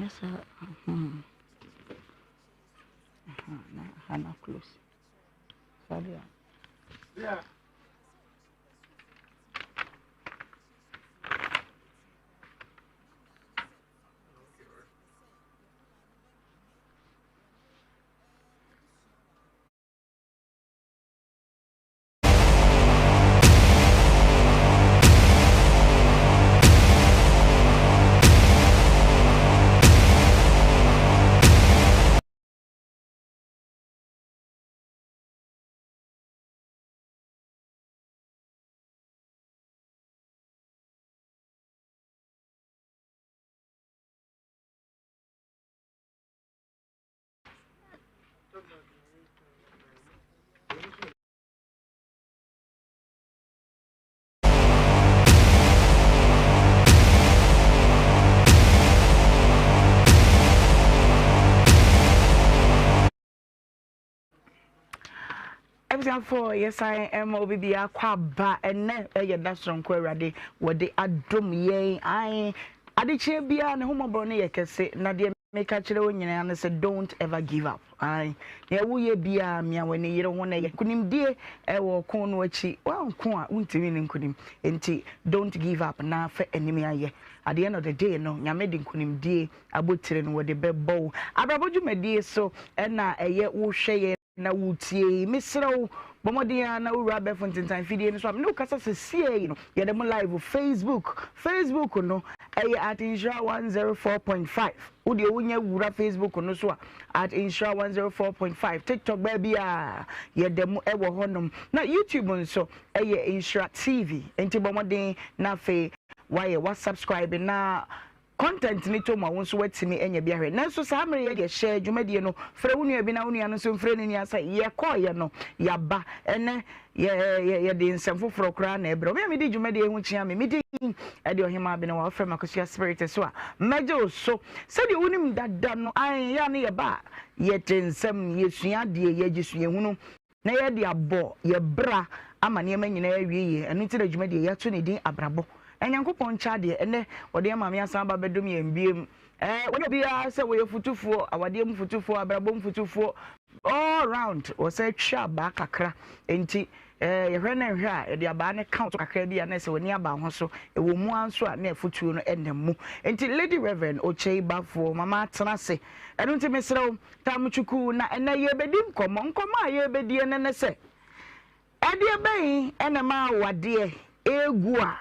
Nyɛ saa hmm. Aha, na aha na close. Saa deɛ. Yeah. Abusuafoɔ yɛsan ɛma obi bi akɔ aba ɛnɛ ɛyɛ da soronko awurade wɔde adom yɛn ae adekyeɛ biara ne ho mmɔborɔ no yɛ kɛse na deɛ meka kyerɛ wo nyinaa ne sɛ don't ever give up ae nea woyɛ biara mia w'ani yere ho na yɛ nkonimdie ɛwɔ ɔko no akyi woanko a wontumi ne nkonim nti don't give up na fɛ anim ayɛ at the end of the day no nyame de nkonimdie abotire no wɔde bɛbɔ wo abrabɔ dwumadie so ɛna ɛyɛ wohwɛ yɛn na wotie yi mesrɛ wo bɔ mmɔden ara na wowura abɛɛfo ntentan fidie no so a mene wo kasa sesiei no yɛde mo live facebook facebook no ɛyɛ at nhyira 104.5 wo deɛ wonya wura facebook no so a at nhyira 104.5 tiktok baabi a yɛda mu ɛwɔ hɔnom na youtube nso ɛyɛ nhyira tv nti bɔ mmɔden na afei wayɛ wa subscribe na Content no tɔ mu a wo nso woatumi anya bi ahwɛ. Nanso saa mmere yi deɛ hyɛ dwumadie no, frɛ wo nua bi na wo nua no nso mfrɛ ne nua sɛ yɛkɔeɛ no yɛaba. Ɛnnɛ yɛ yɛ yɛde nsɛm foforɔ koraa na ɛbrɛ wo. Me a medi dwumadie yi ho kyea me, me din de Ɔhemaa Abenewa, wofrɛ me Akosua Spirit so a mɛgye wo so. Sɛdeɛ wonim dada no, ae, yɛ a ne yɛba a yɛte nsɛm, yɛsua adeɛ, yɛgye suahunu na yɛde abɔ yɛ bra ama nneɛma nyinaa awie yie. Ɛno nti na dwumadie yi yɛato ne din Abrabɔ. Na Nyankopɔn nkyɛ adeɛ, ɛnnɛ ɔde ama me asan aba abɛdom yɛn biom. Ɛɛ, wɔnyɛ obiara sɛ wɔyɛ futufoɔ, awadeɛ mu futufoɔ, abrabɔ mu futufoɔ, all round, wɔsɛ twe abaa kakra. Enti, ɛɛ, yɛhwɛ na nhwɛ a, yɛde abaa no ka wo so kakra bi a na ɛsɛ w'ani aba ho so. Ɛwɔ mu ara nso a na afutuo no nam mu. Enti, Lady Reverend Okyei Baffour, mama atena ase. Ɛno nti mesrɛ wo, Tam Chukwu, na ɛnnɛ yɛrebɛdi nkɔmmɔ. Nkɔmmɔ a yɛrebɛdi ɛnnɛ ne sɛ, ɛdeɛ bɛn na ɛma awadeɛ ɛregu a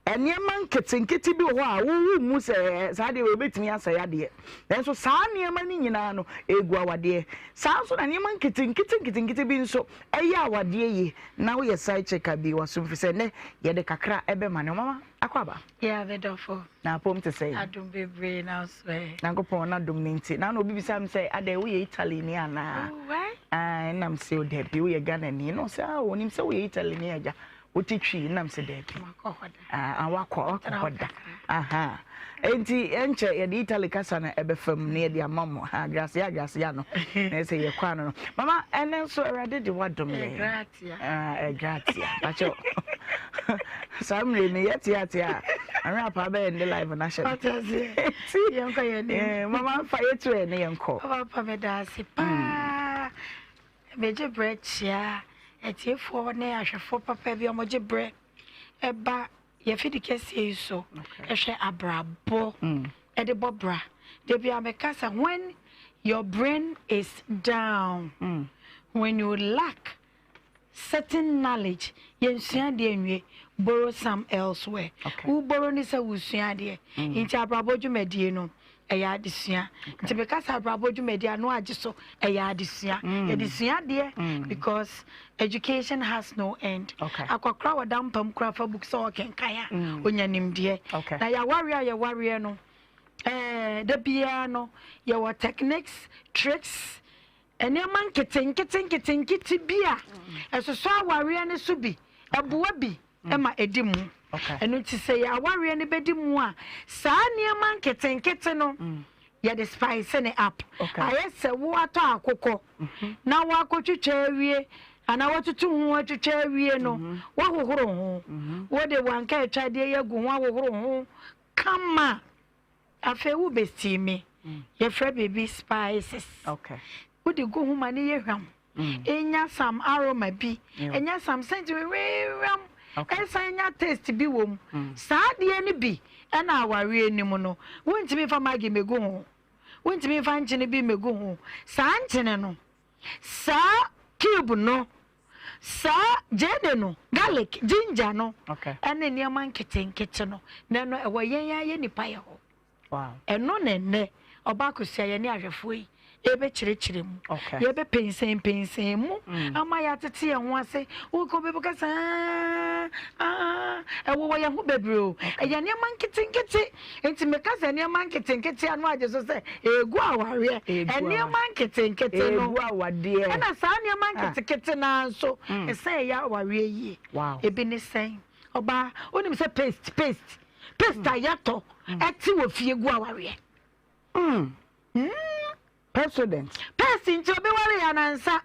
nneɛma nketenkete bi wɔ hɔ a wowu mu sɛ saa deɛ wɔbɛtumi asɛe adeɛ. Nanso saa nneɛma no nyinaa no ɛregu awadeɛ. Saa nso na nneɛma nketenkete nketenkete bi nso ɛyɛ awadeɛ yie na woyɛ side chick a bi w'asom firi sɛ nnɛ yɛde kakra ɛbɛma no. Mama akɔ aba. Yeah, me dɔfo. Na apom te sɛn? Adom bebree na so ɛ. Nyankopɔn n'adom no nti. Na na obi bisa me sɛ, adɛn woyɛ Italy ni anaa? Oh, why? Ah, ɛnam sɛ o dabi woyɛ Ghana ni. Na ɔsɛ ah, onim sɛ woyɛ Italy ni agya. Wote twi nam sɛ dabi. Wakɔ hɔ da. Ah, wakɔ wakɔ hɔ da. Aha. Enti ɛnkyɛ yɛde Italy kasa no ɛbɛfa mu na yɛde ama mo. Ha, gracia gracia no. Na ɛsɛ yɛkɔ ano no. Mama, ɛnɛ nso Awurade de wadom yɛn. Gratia. Ah, gratia. Pacho. Saa mmerɛ mi yɛ tea tea a, ame apa bɛyɛ nde live no ahyɛ no. Yɛnkɔ yɛn anim. Eh, mama fa yɛtu ɛ ne yɛnkɔ. Papa meda ase paa. Megye berɛ kyea atiefoɔ ne ahwɛfoɔ papa bi a wɔgye berɛ ɛba yɛfidi kɛseɛ yi so ɛhwɛ abrabɔ ɛde bɔ bra. Da bi a meka sɛ when your brain is down, when you lack certain knowledge, yɛnsua adeɛ nwie, borrow some elsewhere. Wo borrow ne sɛ wosua adeɛ. Nti abrabɔ dwumadie no ɛyɛ adesua. Nti meka sɛ abrabɔ dwumadie ano agye so ɛyɛ adesua. Yɛde sua adeɛ because education has no end. Akɔkora wɔ da mpam kora fa book sɛ ɔkenkan a onya nimdeɛ. Na yɛawareɛ a yɛwareɛ no ɛɛ da biara no yɛwɔ techniques, tricks, nneɛma nketenkete nketenkete bi a ɛsosɔ awareɛ no so bi, ɛboa bi ma ɛdi mu. Ɛno nti sɛ yɛ awareɛ no bɛdi mu a, saa nneɛma nketenkete no yɛde spice ne up. Ayɛ sɛ woatɔ akokɔ na woakɔtwitwa awie anaa woatutu ho atwitwa awie no, woahohoro ho. Wode wanka atwadeɛ yi agu ho ahohoro ho kama. Afei wo bɛ steam. Yɛfrɛ biribi spices. Wode gu ho ma ne yɛ hwam. Enya some aroma bi. Enya some scent hwehwam. Ɛsan nya taste bi wɔ mu. Saa adeɛ no bi ɛna awareɛ no mu no, wontumi mfa Maggi mmɛgu ho. Wontumi mfa nkyene bi mmɛgu ho. Saa nkyene no, saa cube no, saa gyeene no, garlic, ginger no, ɛne nneɛma nketenkete no, na ɛno ɛwɔ yɛn ara yɛn nipa yɛ hɔ. Ɛno na ɛnnɛ Ɔbaa Akosua yɛne ahwɛfoɔ yi yɛbɛkyerɛkyerɛ mu, yɛbɛpɛnsɛnpɛnsɛn mu ama yɛatete yɛn ho ase. Wokɔ obi bɛka sɛ aa aa ɛwowɔ yɛn ho bebree o. Ɛyɛ nneɛma nketenkete. Nti meka sɛ nneɛma nketenkete a na wagye so sɛ ɛgu awareɛ. Nneɛma nketenkete no. Ɛgu awadeɛ. Ɛna saa nneɛma nketenkete no ara nso ɛsɛn ɛyɛ awareɛ yie. Ebi ne sɛn? Ɔbaa, wonim sɛ paste paste paste a yɛtɔ ɛte wɔ fie gu awareɛ. Pepsodent. Paste nti obi ware yɛ anansa.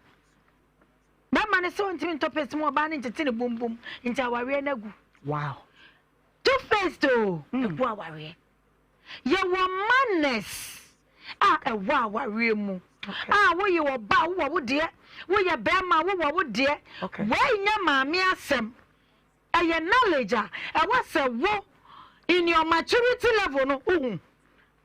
Bɛma ne sɛ ɔntumi ntɔ paste mu ɔbaa ne ntete ne bumbum nti awareɛ no agu. Wow. Toothpaste o, ɛgu awareɛ. Yɛwɔ manners a ɛwɔ awareɛ mu. A woyɛ ɔbaa wowɔ wo deɛ, woyɛ bɛrima wowɔ wo deɛ. Wei nyɛ maame asɛm. Ɛyɛ knowledge a ɛwɔ sɛ wo in your maturity level no wohu.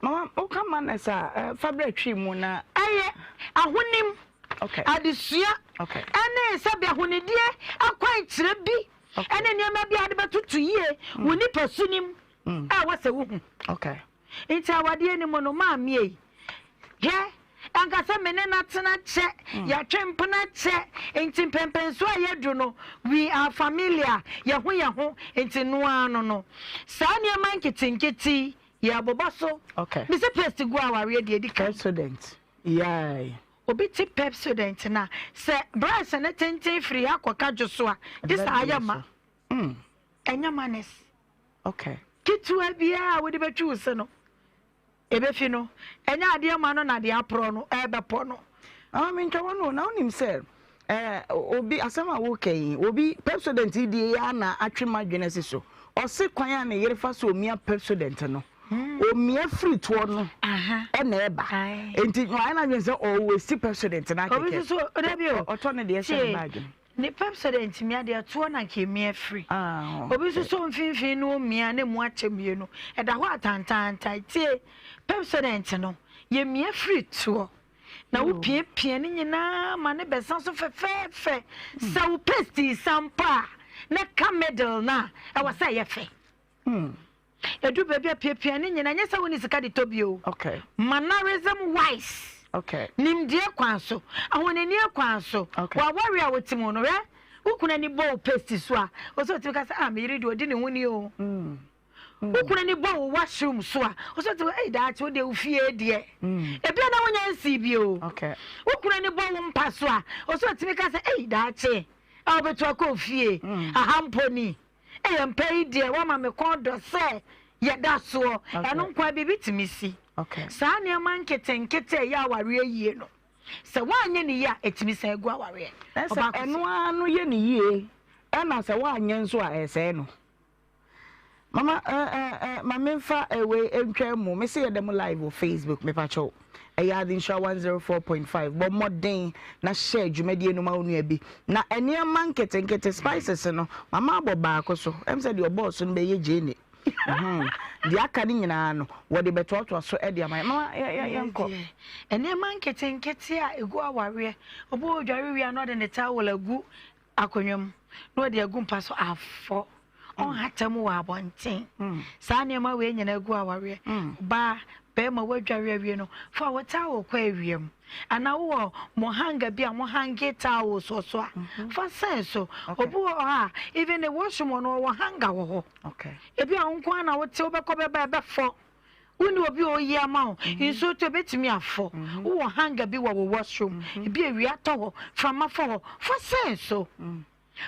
Mama, woka manners a, fa berɛ twi mu na. Ɛyɛ ahonim, adesua, ɛne sɛbi ahonidie akwankyerɛ bi, ɛne nneɛma bi a wode bɛtoto yie wo nipasu nim a ɛwɔ sɛ wohu. Nti awadeɛ no mu no, maame ei, hwɛ, anka sɛ me ne no atena kyɛ, yɛatwe mpena kyɛ, nti mpɛnpɛnsoɔ a yɛadu no, we are familiar, yɛho yɛn ho, nti no ara no no. Saa nneɛma nketenkete yi, yɛrebobɔ so. Mese paste gu awareɛ deɛ ɛdi kan. Pepsodent, yaae. Obi te Pepsodent no a, sɛ brush no tenten firi ha kɔka dwo so a, gye sɛ ayɛ ma. Ɛnyɛ manners. Ketewa biara a wode bɛtwi wo se no, ɛbɛfi no. Ɛnyɛ adeɛ ma no na deɛ aporɔ no ɛrebɛpɔ no. Mama mentwa w'ano o, na wonim sɛ eh, obi asɛm a woka yi, obi Pepsodent yi deɛ yi ara na atwe m'adwene asi so. Ɔse kwan a ne yere fa so omia Pepsodent no, omia firi toɔ no ɛna ɛba. Enti wayɛ n'adwene sɛ ɔwasti Pepsodent no akɛkɛ. Obi nso so, dabi o. Ɔtɔ ne deɛ hyɛ ne baage mu. Ne Pepsodent mia deɛ ɛtoɔ na nka emia firi. Obi nso so mfimfini no omia na emu akyɛ mmienu. Ɛda hɔ atantaantan. Tie, Pepsodent no, yɛmia firi toɔ na wopiapia ne nyinaa ma ne bɛsa so fɛfɛɛfɛ. Sɛ wo paste resa mpo a, na ka middle no a, ɛwɔ sɛ ɛyɛ fɛ. Ɛduru baabi a piapia ne nyinaa, ɛnyɛ sɛ wonni sika de tɔ bi o. Mannerism wise, nimdeɛ kwan so, ahonanie kwan so, w'awareɛ a wote mu no, hwɛ, wo kunu ani bɔ wo paste so a, ɔsɛ ɔtumi ka sɛ, ah, me yere deɛ ɔdi ne ho ni o. Wo kunu ani bɔ wo washroom so a, ɔsɛ ɔtumi, ei, daakye wo deɛ wo fie deɛ. Ebi a na wonya nsii bi o. Wo kunu ani bɔ wo mpa so a, ɔsɛ ɔtumi ka sɛ, ei, daakye a wobɛtu akɔ ofie, aha mpo ni. Ei ampa yi deɛ woama me kɔn dɔ sɛ yɛda soɔ. Ɛno nko ara biribi tumi si. Saa nneɛma nketenkete a ɛyɛ awareɛ yie no, sɛ woanyɛ no yie a, ɛtumi san gu awareɛ. Sɛ ɛno ara no yɛ no yie, ɛna sɛ woanyɛ nso a ɛsɛe no. Mama eh eh eh ma memfa eh, wei ntwa mu. Mese yɛda mu live wɔ Facebook, mepakyɛw. Ɛyɛ Ade Nhyira 104.5. Bɔ mmɔden na hyɛ dwumadie no ma wo nua bi. Na nneɛma nketenkete, spices no, mama abɔ baako so. Ɛm sɛ deɛ ɔbɔɔ so no bɛyɛ gyeene. Mhm. Deɛ aka no nyinaa no, wɔde bɛtoatoa so de ama yɛn. Mama, yɛnkɔ. Nneɛma nketenkete a ɛgu awareɛ. Obi wɔ dware wie a na ɔde ne towel agu akonnwa mu na ɔde agu mpa so afɔ. Ɔnhata mu wɔ abɔnten. Saa nneɛma wei nyinaa gu awareɛ. Ɔbaa, bɛrima woadware awie no, fa wo towel kɔ awia mu. Anaa wowɔ mo hanger bi a mo hange towels wɔ so a, fa sɛn so. Obi wɔ hɔ a, even ne washroom hɔ no, ɔwɔ hanger wɔ hɔ. Ebi a wo nko ara na wote, wobɛkɔ bɛba ɛbɛfɔ. Wonni obi a ɔyi ama wo. Nsuo tɔ ebetumi afɔ. Wowɔ hanger bi wɔ wo washroom. Ebi awia tɔ hɔ, frama fɔ hɔ, fa sɛn so.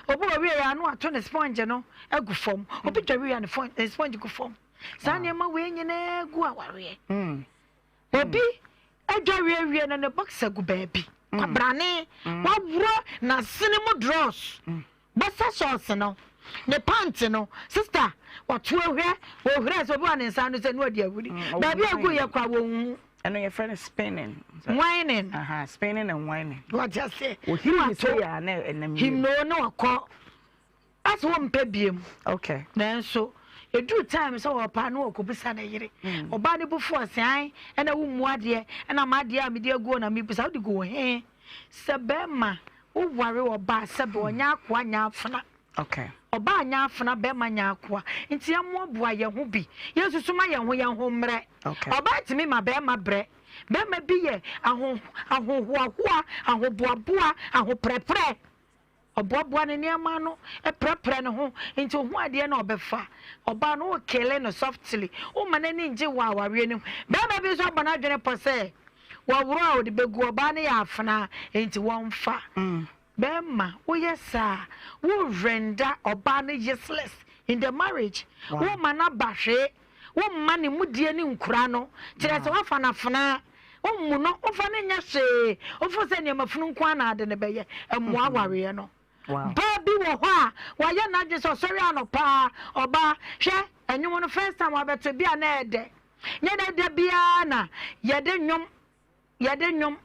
Obi wɔ wie a na wato ne sponge no agu fam. Obi dware wie a ne sponge gu fam. Saa nneɛma wei nyinaa gu awareɛ. Obi adware awie no ne boxer gu baabi. Kwabrane waworɔ n'asene mu drawers. Boxer shorts no. Ne pant no, sister, wato ahwɛ, wɔhwɛ sɛ obi wɔ ne nsa ano sɛ ne ɔde ahuri. Mm, Baabi a egu yɛ kora wɔn hu. Ɛno yɛfrɛ no spinning. Whining. Aha, spinning and whining. Wate aseɛ. Ohiri ne sɛ yɛ a na ɛnam yie. Himno ne wakɔ. Asɛ wɔmpɛ biem. Okay. Nanso eduru time sɛ wɔpa no wɔkɔbisa ne yere. Mm. Ɔbaa ne bu fo ɔsɛ an ɛna wo mmu adeɛ ɛna m'adeɛ a mede aguo na mebisa wode gu he sɛ bɛrima woware ɔbaa sɛbe ɔnyɛ akoa nyɛ afena. Okay. Ɔbaa nyɛ afena bɛrima nyɛ akoa nti yɛmmoaboa yɛn ho bi yɛnsusu ma yɛn ho yɛn ho mmerɛ. Okay. Ɔbaa tumi ma bɛrima brɛ. Bɛrima bi yɛ aho ahohoahoa ahoboaboa ahoprɛprɛ. Ɔboaboa ne nneɛma ano, prɛprɛ ne ho, nti ohu adeɛ na ɔbɛfa. Ɔbaa no, wo kele no softly, womma n'ani ngye wɔ awareɛ no mu. Barima bi nso abɔ n'adwene pɔ sɛ, wɔworo a ɔde bɛgu, ɔbaa no yɛ afenaa, nti wɔmfa. Barima, woyɛ saa a, wo render ɔbaa no useless in the marriage. Woma no aba hwee, womma ne mudie no nkura no, kyerɛ sɛ woafa no afenaa. Wommu no, womfa no nyɛ hwee. Wofo sɛ nneɛma funu nko ara na ade no bɛyɛ. Mmoa awareɛ no. Baa bi wɔ hɔ a, wayɛ n'adwene sɛ ɔsɔre anɔpa a, ɔbaa, hwɛ, nnwom no first time wabɛto, bi a na ɛyɛ dɛ. Nyɛ dɛ da biara na yɛde nnwom, yɛde nnwom,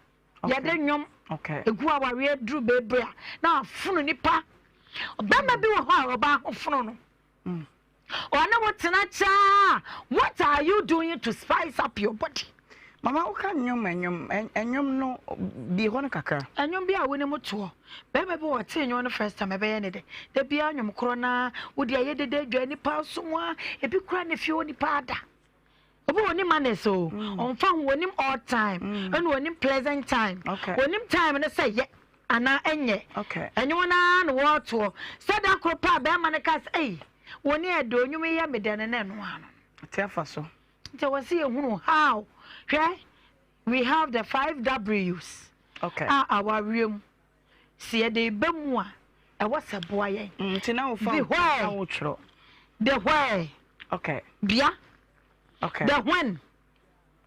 yɛde nnwom egu awareɛ duru bebree a, na afono nipa. Bɛrima bi wɔ hɔ a, ɔbaa ho fono no. Ɔne wo tena kyɛ a, what are you doing to spice up your body? Mama woka nnwom nnwom nnwom no bi hɔ no kakra. Nnwom bi a wonim toɔ. Bɛrima bi wɔ ɔtee nnwom no first time ɛbɛyɛ ne dɛ. Da biara nnwom korɔ no ara wode ayɛ dede adwa nipa aso mu a ebi koraa ne fie hɔ nipa ada. Obi wɔ onim manners o. Ɔmfa ho onim odd time ɛna onim pleasant time. Onim time no sɛ yɛ anaa ɛnyɛ. Ɛnwom no ara na wɔretoɔ. Sɛ da koro pɛ a bɛrima no ka sɛ ei wo ne ɛdɛ onwom yi yɛ me dɛ no na ɛno ara no. Te afa so. Nti ɛwɔ sɛ yɛhunu how. Hwɛ we have the five W's a awareɛ mu sɛ yɛde reba mu a ɛwɔ sɛ boa yɛn. Nti na wofa The where. na wotwerɛ. The where. Okay. Bea. Okay. The when.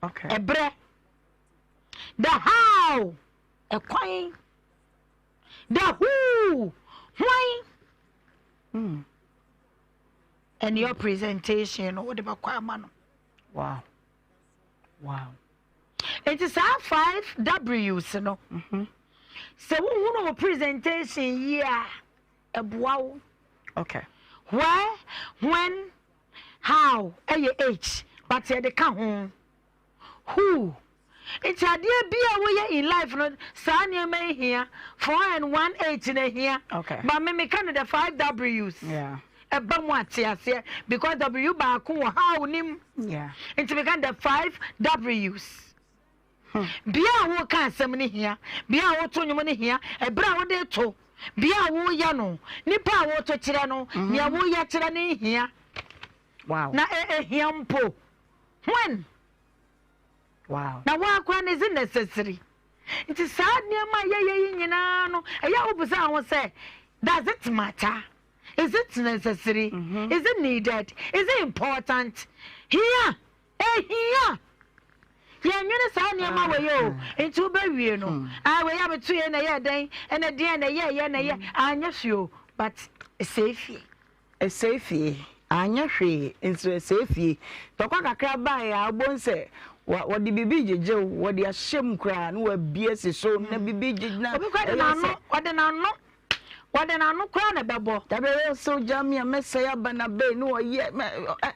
Okay. Ɛberɛ. The how. Ɛkwan. The who. Hwan. And your presentation no wode bɛkɔ ama no. Wow. Wow. Nti saa 5 W's no, sɛ wohunu wo presentation yie a, ɛboa wo. Okay. Where, when, how ɛyɛ H but yɛde ka ho. Who. Nti adeɛ bi a woyɛ in life no saa nneɛma yi hia. 4 and 1 8 na hia. Okay. But me meka no the 5 W's. Yeah. Ɛba mu ate aseɛ because W baako wɔ how nim. Yeah. Nti meka no the 5 W's. Bea a woka asɛm no hia, bea a woto nnwom no hia, ɛberɛ a wode to, bea a woyɛ no, nipa a woto kyerɛ no, nea woyɛ kyerɛ no hia. Wow. Na ɛhia mpo. When? Wow. Na woakora no is it necessary? Nti saa nneɛma a yɛyɛ yi nyinaa no, ɛyɛ a wobisa ho sɛ, does it matter? Is it necessary? Is it needed? Is it important? Hia! Ehia! Yɛnnwene saa nneɛma wei o, nti wobɛwie no, ah wei a meto yei na ɛyɛɛ dɛn, ɛna deɛn na ɛyɛɛyɛ na ɛyɛ, anyɛ hwee o, but ɛsɛe fie. Ɛsɛe fie, anyɛ hwee nso ɛsɛe fie. Tɔkwa kakra baeɛ a wobɛhu sɛ wɔde biribi regyegye wo, wɔde ahyɛ mu koraa na wɔabue asi so na biribi gyegye na Obi koraa de ɛyɛ n'ano, sɛ. ɔde n'ano, wɔde n'ano koraa na ɛbɛbɔ. Dabi ɛyɛ sɛ ogya me a mɛsɛe aba na bɛn na ɔyɛ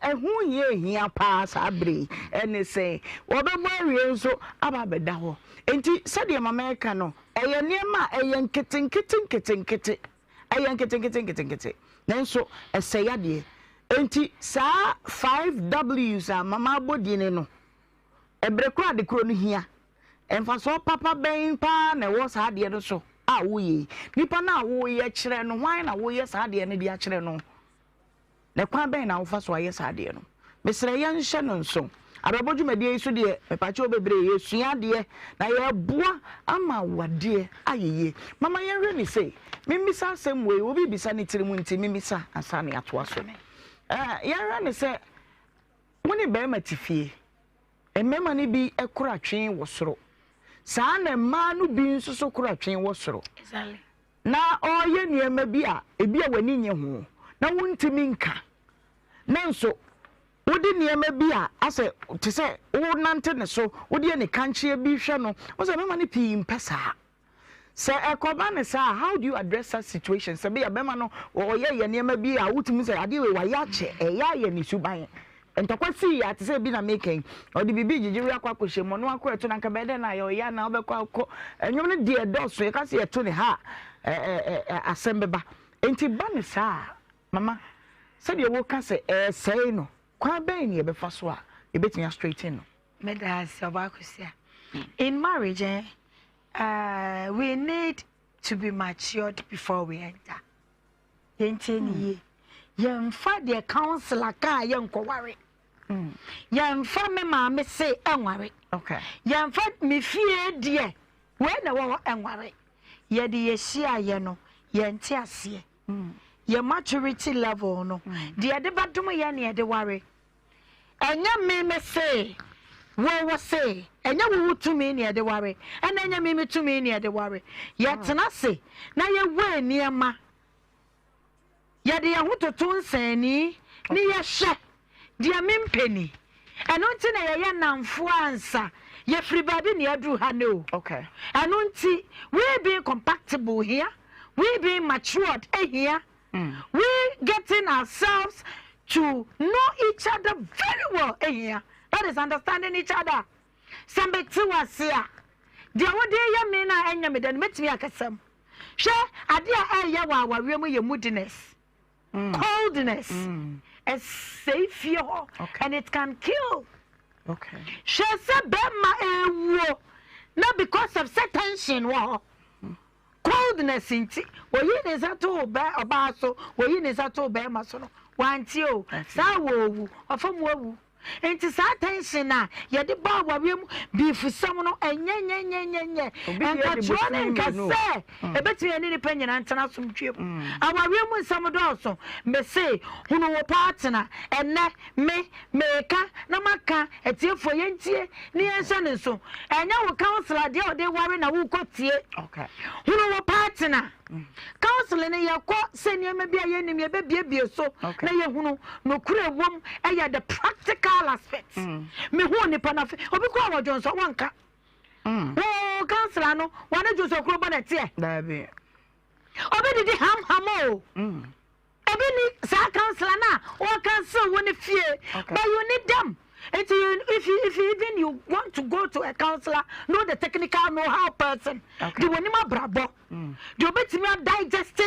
ɛho hia ehia paa saa bere yi ɛne sɛ wɔbɛbɔ awie nso aba abɛda hɔ. Nti sɛdeɛ mama ɛka no ɛyɛ nneɛma a ɛyɛ nketenkete nketenkete. Ɛyɛ nketenkete nketenkete, nanso ɛsɛe adeɛ. Enti saa five W's a mama abɔ din no, ɛberɛ korɔ ade korɔ no hia. Mfasoɔ papa bɛn paa na ɛwɔ saa adeɛ no so a woreyɛ yi? Nipa no a woreyɛ kyerɛ no, hwan na woreyɛ saa adeɛ no de akyerɛ no? Na kwan bɛn na wofa so ayɛ saa adeɛ no? Mesrɛ yɛnhyɛ no nso. Abrabɔ dwumadie yi so deɛ, mepakyɛw bebree, yɛsua adeɛ na yɛboa ama wadeɛ ayɛ yie. Mama yɛnhwɛ no sei, memmisa asɛm wei, obi rebisa ne tirim nti memmisa ansa na yɛatoa so. Eh, yɛnhwɛ no sɛ, wo ne barima te fie, mmarima no bi kora twe wɔ soro, saa na mmaa no bi nso so kora twe wɔ soro. Exactly. Na ɔreyɛ nneɛma bi a ebia w'ani nnye ho. na wontumi nka, nanso wode nneɛma bi a asɛ te sɛ wonante ne so, wode anikankyeɛ bi hwɛ no, wo sɛ mmarima no pii mpɛ saa. Sɛ ɛkɔba no saa a, how do you address such situation? Sɛ bia bɛrima no ɔyɛ yɛ nneɛma bi a wotumi sɛ adeɛ wei wayɛ akyɛ, ɛyɛ ayɛ ne suban. Ntɔkwa sii a te sɛ bi na meka yi, ɔde biribi gyegye wei akɔ akɔhyɛ mu, ɔno akɔ ɛto no anka bɛyɛ dɛn na ayɛ ɔyɛ anaa wobɛkɔ akɔ nnwom no deɛ ɛdɔɔso, yɛka sɛ yɛto ne ha a asɛm bɛba. Enti ba no saa a, mama, sɛdeɛ woka sɛ ɛresɛe no, kwan bɛn na yɛbɛfa so a yɛbɛtumi a straighten no? Meda ase, Ɔbaa Akosua. In marriage, eh, Uh, we need to be matured before we enter. Yɛntie ne yie. Yɛmfa deɛ councilor kaa yɛnkɔware. Yɛmfa me maame se ɛnware. Yɛmfa me fie deɛ wei na ɛwɔ hɔ ɛnware. Yɛde yɛhyiaeɛ no yɛnte aseɛ. Yɛ maturity level no deɛ yɛde bɛdom yɛn na yɛde ware. Ɛnyɛ me me se, wo wo se, ɛnyɛ wo wo tumi na yɛde ware, ɛna ɛnyɛ me me tumi na yɛde ware. Yɛtena ase na yɛwei nneɛma, yɛde yɛn ho toto nsɛnni ne yɛhwɛ deɛ mempɛ ni. Ɛno nti na yɛyɛ nnamfoɔ ansa yɛfiri baabi na yɛaduru ha nnɛ o. Ɛno nti we being compactable hia, we being matured hia. We getting ourselves to know each other very well ehia. That is understanding each other. Sɛ mete wo ase a, deɛ wode yɛ me no a ɛnyɛ me dɛ no, mɛtumi akasa mu. Hwɛ, adeɛ a ɛyɛ wɔ awareɛ mu yɛ moodiness, coldness, ɛsɛe fie hɔ and it can kill. Hwɛ sɛ bɛrima ɛwuo na because of sɛ tension wɔ hɔ. Coldness nti, oyii ne nsa too bɛ ɔbaa so, oyii ne nsa too bɛrima so no, wantie o. Saa wɔ owu, ɔfa mu awu. Nti saa tension a yɛde bɔ awareɛ mu beefsɛm no, ɛnyɛ nyɛ nyɛ nyɛ nyɛ. Nkatwerɛ ne nka sɛ ɛbɛtumi ɛne nipa nyinaa ntena asomdwoeɛ mu. Awareɛ mu nsɛm dɔɔso. Mese, hunu wo partner. Ɛnnɛ, me, meka na maka, atiefoɔ yɛntie ne yɛnhyɛ no nso. Ɛnyɛ wo councilor deɛ ɔde ware na wokɔ tie. Hunu wo partner. Counseling no yɛkɔ sɛ nneɛma bi a yɛnnim yɛbɛbiebie so na yɛhunu nokorɛ wom, ɛyɛ the practical aspect. Mehu nipa no afe obi kɔ a wɔdwo nsɔ wɔnka. Wo councilor no wɔne dwo nsɔ kuro bɔ na ɛteɛ. Daabi. Obi didi ham ham o. Ebi ni saa councilor na ɔ council wo ne fie, but you need them. Nti if you even you want to go to a counselor, know the technical know how person. De wɔn nim abrabɔ. De obetumi adigest,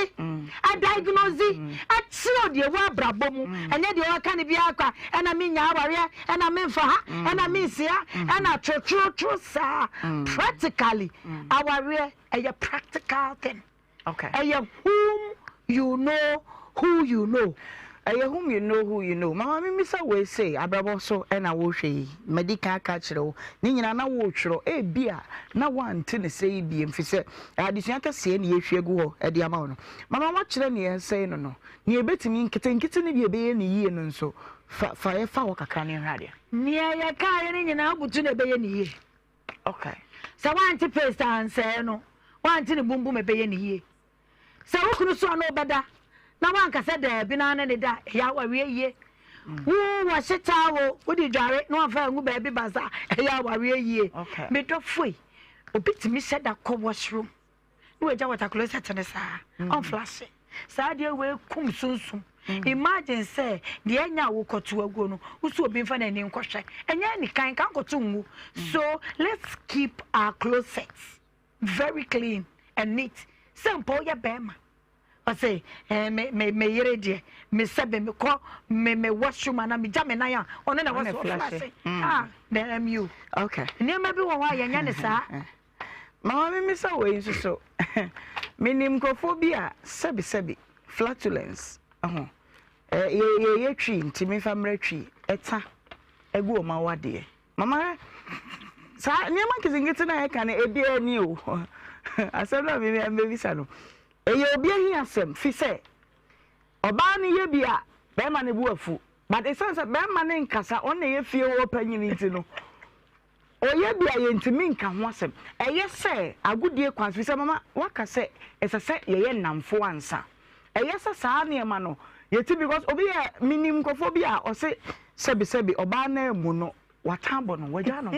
adiagnose, akyerɛw deɛ ɛwɔ abrabɔ mu. Ɛnyɛ deɛ ɔka ne biara kwa. Ɛna mi nya awareɛ, ɛna mi nfa ha, ɛna mi nsi ha, ɛna twerɛtwerɛtwerɛ saa. Practically, awareɛ ɛyɛ practical thing. Ɛyɛ whom you know who you know. Ɛyɛ whom you know who you know. Mama memmisa wei sei, abrabɔ so na worehwɛ yi, madi kan aka akyerɛ wo, ne nyinaa na woretwerɛ, ebia na woante ne sɛi biem, firi sɛ adesua kɛseɛ na yɛrehwie agu hɔ de ama wo no. Mama woakyerɛ nea ɛresɛe no no, nea ɛbɛtumi nketenkete no bi a ɛbɛyɛ no yie no nso, fa fa yɛfa hɔ kakra na yɛnhwɛ adeɛ. Nea yɛkaeɛ no nyinaa wobutu na ɛbɛyɛ no yie. Okay. Sɛ woante paste ansɛe no, woante ne bumbum ɛbɛyɛ ne yie. Sɛ wo kunu so a na ɔbɛda na woanka sɛ daabi na ne ne da ɛyɛ awareɛ yie. Wo wɔhye towel wode dware na wamfa angu baabi basa ɛyɛ awareɛ yie. Me dɔfo yi, obi tumi hyɛ da kɔ washroom na wagya water closet no saa ɔnflashe. Saa adeɛ wei kum sunsum. Imagine sɛ deɛ ɛnyɛ a wokɔto aguo no wosi obi nfa n'ani nkɔhwɛ ɛnyɛ anikan nka nkɔto ngu. So let's keep our closets very clean and neat. Sɛ mpo woyɛ bɛrima ɔsɛ ɛɛ me me me yere deɛ me sɛbe me kɔ me me washroom ana me gya me nan a ɔno na ɛwɔ so ɔflashe ah damn you. Okay. Nneɛma bi wɔ hɔ a yɛnyɛ ne saa. Mama memmisa wei nso so. Menim nkurɔfoɔ bi a sɛbesɛbe, flatulence, ho, yɛyɛ twi nti memfa mmra twi, ɛta gu wɔn awadeɛ. Mama hwɛ, saa nneɛma nketenkete no a yɛka no, ebiara ni o. Asɛm no a mebisa no, ɛyɛ obi ahiasɛm fi sɛ ɔbaa no yɛ bi a, bɛrima no bo afu. But ɛsiane sɛ bɛrima no nkasa, ɔno na ɛyɛ fie hɔ panyin nti no, Ɔyɛ bi a yɛntumi nka ho asɛm. Ɛyɛ sɛ agodie kwan so, efisɛ mama woaka sɛ ɛsɛ sɛ yɛyɛ nnamfo ansa. Ɛyɛ sɛ saa nneɛma no, Yɛti because obi yɛ menim nkurɔfoɔ bi a ɔse sɛbi sɛbi ɔbaa no amu no watan bɔ no wagya no.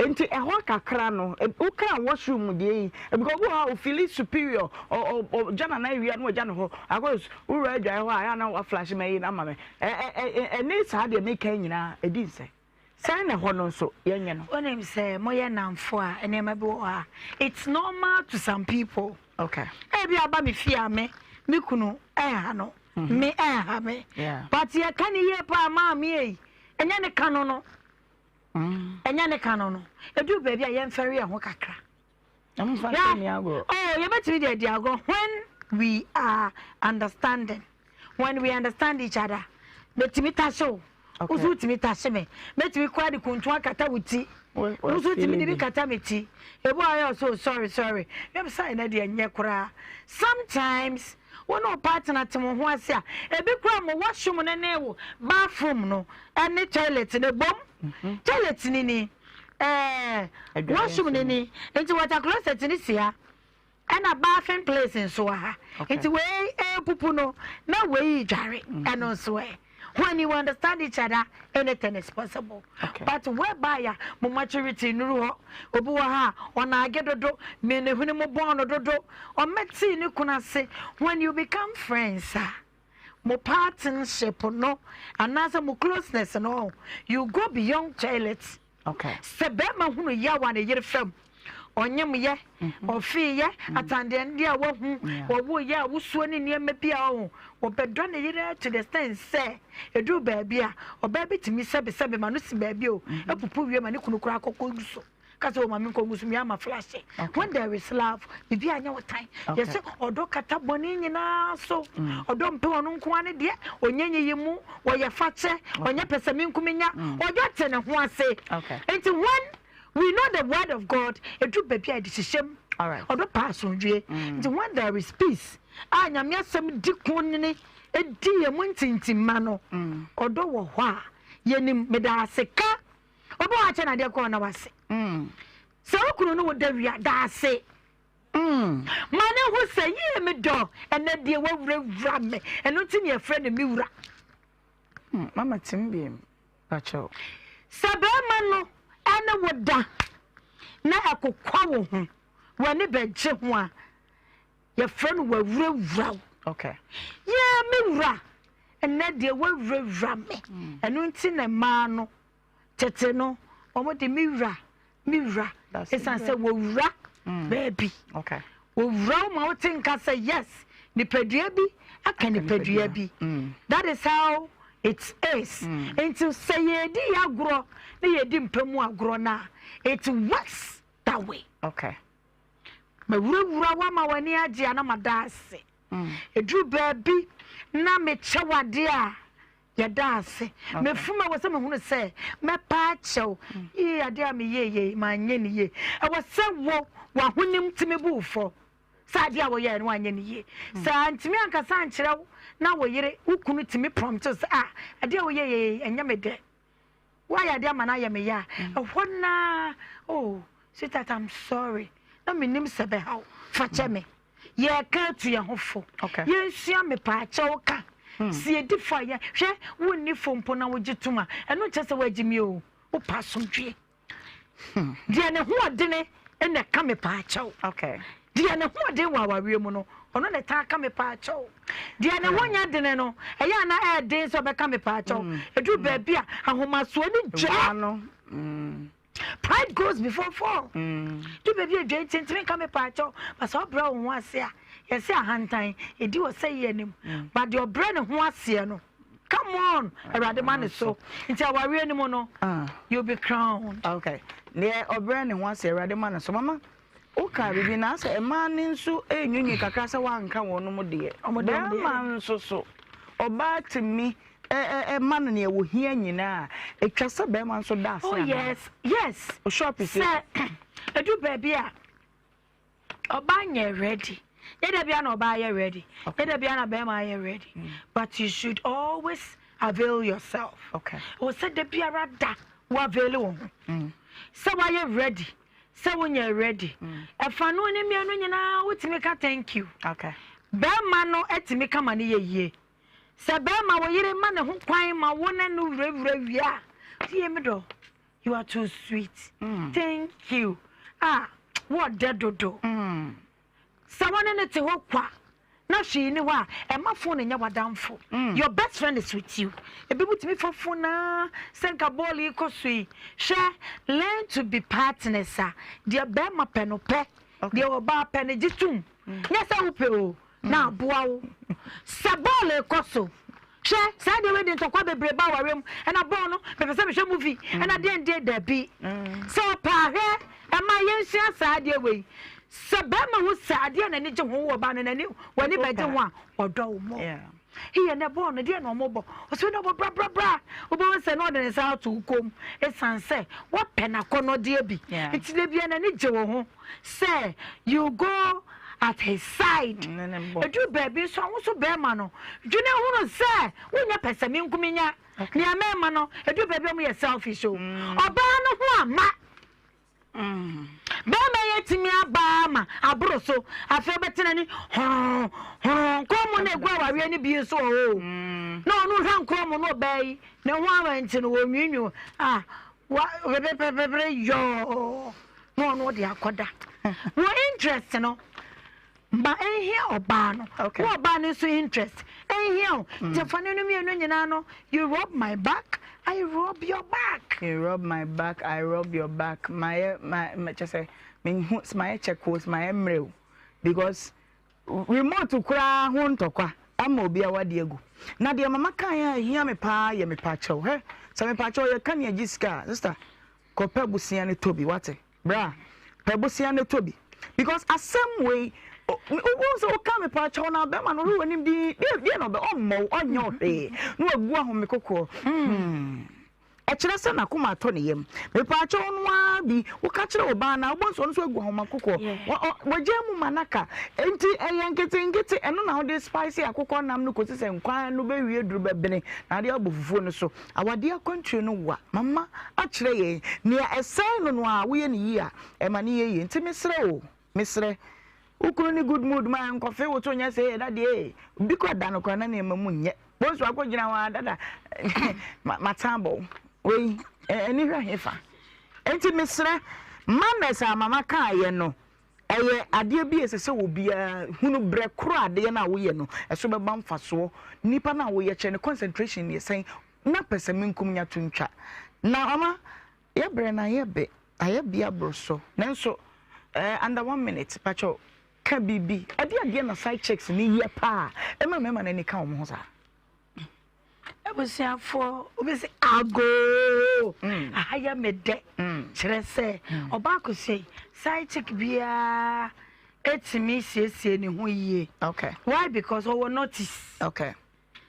Nti ɛhɔ kakra no woka washroom deɛ yi because obi wɔ hɔ a ofili superior ɔgya nana awia no wagya no hɔ akɔs wowura adwae hɔ a ɛyɛ na waflash ma yi na ama me ɛne saa deɛ meka nyinaa ɛdi nsɛ. Sɛn na ɛhɔ no nso yɛnyɛ no. Wonim sɛ moyɛ nnamfo a nneɛma bi wɔ hɔ a it's normal to some people. Okay. Ebi aba me fie a me me kunu ɛnha no mhm. me ɛnha me. Yeah. But yɛka ne yie paa maa me ei ɛnyɛ ne ka no no. Mm. Ɛnyɛ ne ka no no. Edu baabi a yɛmfɛre yɛn ho kakra. Ɛmfa sɛ ni agorɔ. Oh, yɛbɛtumi de adi agorɔ when we are understanding. When we understand each other. Mɛtumi tahye wo. Wo nso wotumi tahye me. Mɛtumi koraa de kuntu akata wo ti. Wo nso wotumi de bi kata me ti. Ebi a ɔyɛ so sorry sorry. Yɛm sɛ ɛnɛ deɛ nyɛ koraa. Sometimes wo ne wo partner te mo ho ase a, ebi koraa mo washroom no ne wo bathroom no ne toilet no ebom. Mhm. Toilet ni ni. Ɛɛ washroom no ni nti water closet no si ha ɛna bathing place nso wɔ ha nti wei ɛrepupu no na wei dware mm. ɛno nso ɛ when you understand each other anything is possible okay. but whereby a mo maturity nuru hɔ obi wɔ ha ɔnaage dodo mene mo bɔn no dodo ɔmɛtee ne kunu ase when you become friends a. Mo partnership no anaasɛ mo closeness no, you go beyond toilet. Okay. Sɛ bɛrima hunu yaw a ne yere fam, ɔnyem yɛ, mhm. ɔfee yɛ, mhm. atandeɛndeɛ a wahu, wɔwo yɛ a wosuo ne nneɛma bi a ɔho, wɔbɛdɔ ne yere to the extent sɛ ɛduru baabi a ɔbaa bi tumi sɛbesɛbe ma no si baabi o, mhm. apupu wie ma ne kunu koraa kɔkɔ gu so. Ka sɛ, O ma me nkɔ ngusu me ama flashe. When there is love, biribi anyɛ wo tan. Yɛsɛ ɔdɔ kata bɔne nyinaa so. Mm. Ɔdɔ mpɛ ɔno nko ara ne deɛ, ɔnyɛ nyiyi mu, ɔyɛ fakyɛ, ɔnyɛ pɛsɛmenkominya, mm. ɔdɔ te ne ho ase. Nti when we know the word of God, ɛduru baabi a yɛde hyehyɛ mu. Ɔdɔ pa asomdwie. Mm. Nti when there is peace, a Nyame asɛm di ko ne ɛdi yɛn mu ntintimma no, ɔdɔ wɔ hɔ a, yɛnim meda ase ka Obi wɔ akyɛ na adeɛ kɔɔ na wase. Mm. Sɛ wo kunu ne wo da wia da ase. Mm. Ma ne ho sɛ yie me dɔ ɛnɛ deɛ wawurawura me ɛno nti ne yɛfrɛ no me wura. Mm, mama tim biem pakyɛw. Sɛ bɛrima no ɛne wo da na ɛkokwa wo ho w'ani bɛgye ho a Yɛfrɛ no wawurawura wo. Okay. Yeah, me wura. Ɛnɛ deɛ wawurawura me. Mm. Ɛno nti na mmaa no tete no wɔn de me wura me wura. Esan sɛ wɔwura mm. baabi. Okay. Wɔwura wo ma wote nka sɛ yes nipadua bi aka nipadua bi. Mm. That is how it is. Nti sɛ yɛdi yɛ agorɔ na yɛdi mpa mu agorɔ na it works that way. Okay. Mawurawura wo ama w'ani agye a na mada ase. Ɛduru baabi na mekyɛ wo adeɛ a, yɛda ase. Mefom ɛwɔ sɛ mehunu sɛ mɛpa akyɛw. Yii adeɛ a meyɛɛ yei manyɛ no yie. Ɛwɔ sɛ wo w'ahonim tumi bu wo fɔ sɛ adeɛ a woyɛɛ no woanyɛ no yie. Sɛ antumi ankasa ankyerɛ wo na wo yere, wo kunu tumi prompt wo sɛ ah adeɛ a woyɛɛ yei ɛnyɛ me dɛ. Woayɛ adeɛ ama no ayɛ me ya a, ɛhɔ no ara, oh, sweetheart, I'm sorry. Na mennim sɛ ɛbɛha wo. Fa kyɛ me. Yɛreka atu yɛn ho fo. Yɛnsua mepaakyɛw ka. Hmm. Sɛ yɛdi fo a, yɛ, hwɛ, wonni fo mpo na wogye tom a, ɛno nkyerɛ sɛ woagye me o. Wopɛ asomdwoeɛ. Hmm. Deɛ ne ho ɔdene na ɛka mepaakyɛw. Okay. Deɛ ne ho ɔden wɔ awareɛ mu no, ɔno na ɛtaa ka mepaakyɛw. Deɛ ne ho nyɛ dene no, ɛyɛ a na ɛyɛ den sɛ ɔbɛka mepaakyɛw. Mm. Ɛduru mm. baabi a ahomasoɔ ne dwa. Mm. Pride goes before fall. Du baabi a dwa nti ntumi nka mepaakyɛw. Ba sɛ ɔbrɛ wo ho ase a, yɛsɛ ahantan, ɛdi wɔ sɛ yɛ anim. Ba deɛ ɔbrɛ ne ho aseɛ no, come on, Awurade ma ne so. Nti awareɛ no mu no, ah. you'll be crowned. Okay. Deɛ ɔbrɛ ne ho ase, Awurade ma ne so. Mama, Wokaa biribi na asɛ mmaa no nso renwiinwii kakra sɛ woanka wɔnom deɛ. Barima nso so, ɔbaa tumi ma no nea wɔhia nyinaa. Ɛtwa sɛ barima nso da ase oh, anaa? Yes, yes. Ɔhyɛ appreciation. Sɛ ɛdu baabi a ɔbaa nyɛ ready. Nyɛ da bia na ɔbaa yɛ ready. Nyɛ da bia na barima ayɛ ready. Mm. But you should always avail yourself. Okay. Wɔ sɛ da biara da wo avail wo ho. Mm. Sɛ woayɛ ready. Sɛ wo nyɛ ready. Ɛfa no ne mmienu nyinaa wotumi ka thank you. Okay. Bɛrima no atumi ka ma no yɛ yie. Sɛ bɛrima wo yere ma ne ho kwan ma wo ne no wurawura wie a, tie me dɔ, you are too sweet. Thank you. Ah, wɔdɛ dodo. Sɛ wo ne no te hɔ kwa na hwee nni hɔ a, ɛmma phone nyɛ w'adamfo. Your best friend is with you. Ebinom tumi fa phone ara sɛ nka bɔɔl yi kɔ so yi. Hwɛ, learn to be partners a, deɛ barima pɛ no pɛ, deɛ ɔbaa pɛ no gye tom. Nyɛ sɛ wopɛ o, na aboa wo. Sɛ bɔɔl rekɔ so, hwɛ, saa deɛ wei de ntɔkwa bebree ba awareɛ mu, ɛna bɔɔl no, mepɛ sɛ mehwɛ movie, ɛna deɛn deɛn, dabi. Sɛ ɔpɛ a, hwɛ, ɛma yɛnsua saa adeɛ wei. Sɛ bɛrima hu sɛ adeɛ a n'ani gye ho wɔ ɔbaa no, n'ani, w'ani bɛgye ho a, ɔdɔ wo more. Hei, ɛnɛ bɔɔl no, deɛn na wɔbɔ? Ɔsɛ na ɔbɔ brabrabra. Wobɛhu sɛ na ɔde ne nsa ato wo kɔn mu, ɛsiane sɛ woapɛ n'akɔnnɔdeɛ bi. Nti da biara n'ani gye wo ho. Sɛ you go at his side. Ɛduru baabi nso a, wo nso barima no, dwene hunu sɛ wonyɛ pɛsɛmenkominya. Nea mmarima no, ɛduru baabi a wɔyɛ selfish o. Ɔbaa no ho amma. Barima yi atumi aba ama aboro so. Afei ɔbɛtena ni hɔn hɔn nkɔn mu na egu awareɛ no bi nso wɔ hɔ o. Na ɔno hwɛ nkɔn mu na ɔbaa yi ne ho awa nti no wɔnwiinwii a wa pɛpɛpɛpɛ yɔɔ. Na ɔno ɔde akɔda. Wo interest no ma ɛnhia ɔbaa no. Wo ɔbaa no nso interest ɛnhia wo. Nti fa ne no mmienu nyinaa no, you rub my back, I rub your back. You rub my back, I rub your back. Mayɛ ma kyɛ sɛ mehu mayɛ check o, mayɛ mmerɛ o because remote koraa ho ntɔkwa ama obi awade agu. Na deɛ mama kaeɛ a ɛhia me paa yɛ mepakyɛw. Hɛ sɛ mepakyɛw yɛka nea gye sika a sister Kɔ pɛ bosea no tɔ bi wate bra pɛ bosea no tɔ bi because asɛm wei wohu sɛ woka me paa kyɛw na bɛma no ɔhwɛ w'anim din deɛ na ɔbɛ ɔmmɔ wo ɔnyɛ wo hwee na wagu ahome kokoɔ hmm ɛkyerɛ sɛ n'akoma atɔ ne yam mepaa kyɛw no ara bi woka kyerɛ ɔbaa na wobɔ nso ɔno nso agu ahoma kokoɔ wɔgya mu ma naka nti ɛyɛ nketenkete ɛno na wode spice akokɔ nam no kɔsi sɛ nkwan no bɛwie duru bɛbene na ade abɔ fufuo no so Awadeɛ akwantuo no wa mama akyerɛ yɛn nea ɛsɛe no no a woyɛ no yie a ɛma no yɛ yie nti mesrɛ o mesrɛ wo kunu ne good mood ma nkɔfe wo to nyɛ sɛ ɛda deɛ ee bi kɔ da no koraa na nneɛma mu nyɛ bonsu akɔ gyina hɔ a dada matan bɔ wei ɛni hwɛ hefa nti mesrɛ manners a mama kaayɛ no Ɛyɛ adeɛ bi a ɛsɛ sɛ obiara hunu berɛ korɔ adeɛ no a woyɛ no ɛso bɛba mfasoɔ. Nipa no a woyɛ kyerɛ no concentration yɛ sɛn na pɛsɛmenkum nya to ntwa. Na mama yɛ berɛ no ayɛ be ayɛ be aboro so nanso eh, under one minute pakyɛw ka biribi ɛde adeɛ na side chicks no yɛ paa ɛma mmarima no ani ka wɔn ho saa. Abusuafoɔ wobɛsi agoo mm. aha yɛ me dɛ mm. kyerɛ sɛ mm. ɔbaa kosua side chick biara ɛtumi siesie ne ho yie okay. Why? Because ɔwɔ notice okay.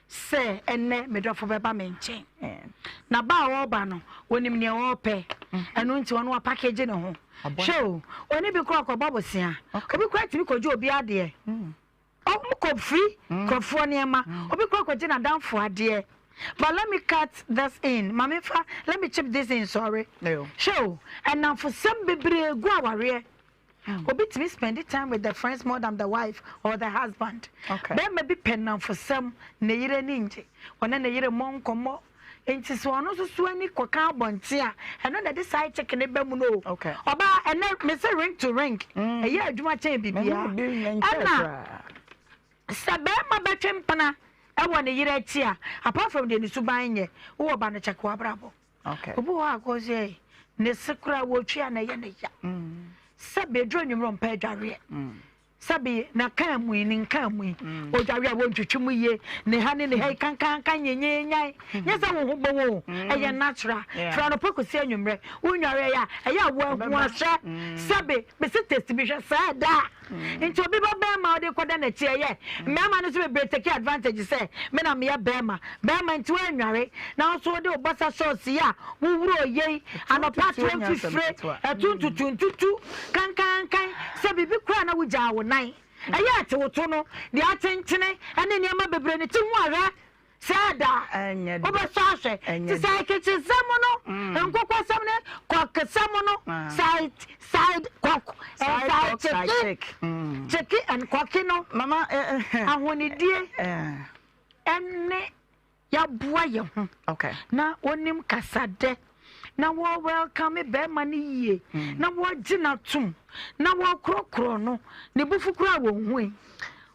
Sɛ ɛnɛ medɔfo bɛba me nkyɛn na ba a ɔreba no wɔnim nea ɔrepɛ ɛno nti ɔno apakegye ne ho hwɛ o ɔne bi kora ɔkɔbɔ bosea obi kora tumi kɔgye obi adeɛ Ɔmo kɔ firi nkorɔfoɔ nneɛma, obi kɔ akɔgye n'adamfo adeɛ. But let me cut this in, ma me nfa, let me chip this in, sorry. Hwɛ o, nnamfosɛm bebree gu awareɛ. Obi tumi spend time with the friends more than the wife or the husband. Bɛrima bi pɛ nnamfosɛm, ne yere ani ngye, ɔne ne yere mmɔ nkɔmmɔ. Nti sɛ ɔno nso so ani kɔka abɔnten a, ɛno na ɛde side chick ne ba mu no o. Ɔbaa, ɛnɛ mese ring to ring, ɛyɛ adwuma kyɛn biribiara. Ɛna sɛ bɛrima bɛtwe mpena ɛwɔ ne yere akyi a, apart from deɛ ne suban nyɛ, wowɔ ba no kyɛke w'abrabɔ. Obi wɔ hɔ a kɔ sɛ ne se koraa wɔtwi a na ɛyɛ ne ya. Sɛ bɛduru anwummerɛ ɔmpɛ adwareɛ. Sɛbe na kaa mu yi, ne nkaa mu yi, odware a wontwitwi mu yie, ne ha ne ne ha yi kankanka nyenyenyan. Nyɛ sɛ wo ho bɔ wo o, ɛyɛ natural. Firi anɔpa kɔsi anwummerɛ, wonnware ɛyɛ a, ɛyɛ a woahu ahwɛ. Sɛbe, mese taste bi hwɛ saa da a. Nti obi ba bɛrima a wode kɔda n'akyi ɛyɛ. Mmarima no nso bebree take advantage sɛ me na meyɛ bɛrima. Bɛrima nti woannware, na wo nso wode wo boxer shorts yi a woworɔɔ yei, anɔpa atoa mfifire, ɛto ntutuntutu. Kankankan, sɛ biribi koraa na wugyaa wo nan, ɛyɛ a te wo to no, deɛ akyenkyene ne nneɛma bebree no, ti ho ahwɛ sɛ ɛda a, wobɛsɔ ahwɛ. Te sɛ akekyesɛm no, nkokɔsɛm ne kɔkesɛm no, side, side kɔk, and side kyeke, kyeke and kɔke no, ahonidie. ɛne yɛaboa yɛn ho na wɔnim kasadɛ na wɔ welcome bɛrima no yie na wɔgye no atom na wɔkorɔkorɔ no ne bufu koraa wɔn hui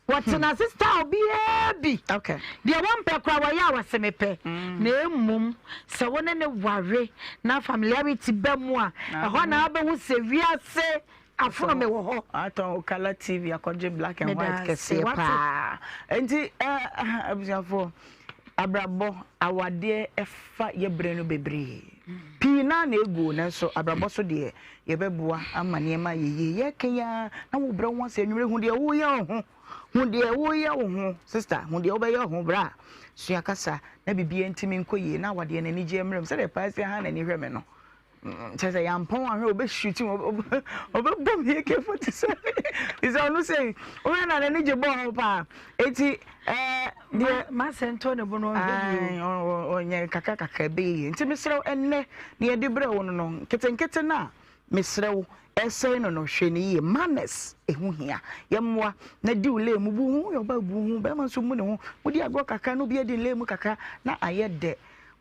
wɔte no ase style biara bi deɛ wɔmpɛ koraa wɔyɛ a wɔse mepɛ na mmom sɛ wo ne ne ware na familiarity ba mu a ɛhɔ na wobɛhu sɛ wiase Afono me wɔ hɔ. Atɔn wo colour TV akɔgye black and white kɛseɛ paa. Nti eh, abusuafoɔ, abrabɔ, awadeɛ ɛfa yɛ berɛ no bebree. Pii naa na egu nanso abrabɔ so deɛ yɛbɛboa ama nneɛma ayɛ yie. Yɛka yi ara na wo brɛ wo ho ase anwummerɛ hu deɛ woyɛ wo ho. Hu deɛ woyɛ wo ho sister, hu deɛ wobɛyɛ wo ho bra. Sua kasa na biribiara ntumi nkɔ yie na awadeɛ no anigyeɛ mmerɛ mu sɛdeɛ paa si ha n'ani hwɛ me no. Kyerɛ sɛ yɛampɔn ahwɛ ɔbɛshuti ɔbɛbɔ me AK47 sɛ ɔno sɛ wohwɛ na n'ani gye bɔɔ ho paa eti ɛɛ deɛ masɛ ntɔ ne bo no ɔhwɛ bio ɔnyɛ kakra kakra ɛbɛyɛ yie nti mesrɛ wo ɛnnɛ ne yɛde brɛ wo no no nketenkete no a mesrɛ wo ɛsɛe no no hwɛ ne yie manners ɛho hia yɛmmoa na di wo lay mu bu ho yɛ ɔba bu ho bɛrima nso mu ne ho modi agorɔ kakra na obi adi lay mu kakra na ayɛ dɛ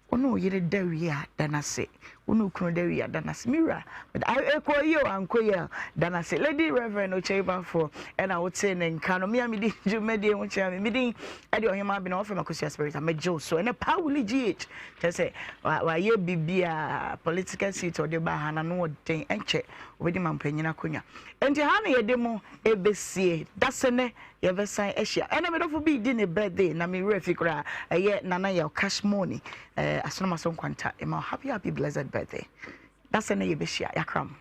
Wo ne wo yere da wie a, da no ase. Wo ne wo kunu da wie a, da no ase. Me wura, meda, ɛkɔɔ yie o, ankɔ yie a, da no ase. Lady Reverend Okyei Baffour ɛna wotee ne nka no. Me a medi dwumadie ho kyea me. Me din ɛde Ɔhemaa Bena, wɔfrɛ me Akosua Spirit a megye wo so. Ɛnɛ Paa Willie GH, kyerɛ sɛ wayɛ biribiara, political seat ɔde baa ha na no ɔden, ɛnkyɛ obɛdi mampanyin akonnwa. Enti ha na yɛde mo ɛbɛsie. Dasene Yɛbɛsan ahyia. Ɛnɛ me dɔfo bi di ne birthday na me werɛ fi koraa. Ɛyɛ Nana Yaw Cash Money. Eh, Asonomaso Nkwanta. Ema happy happy blessed birthday. Dasɛ ne yɛbɛhyia. Yakra mo.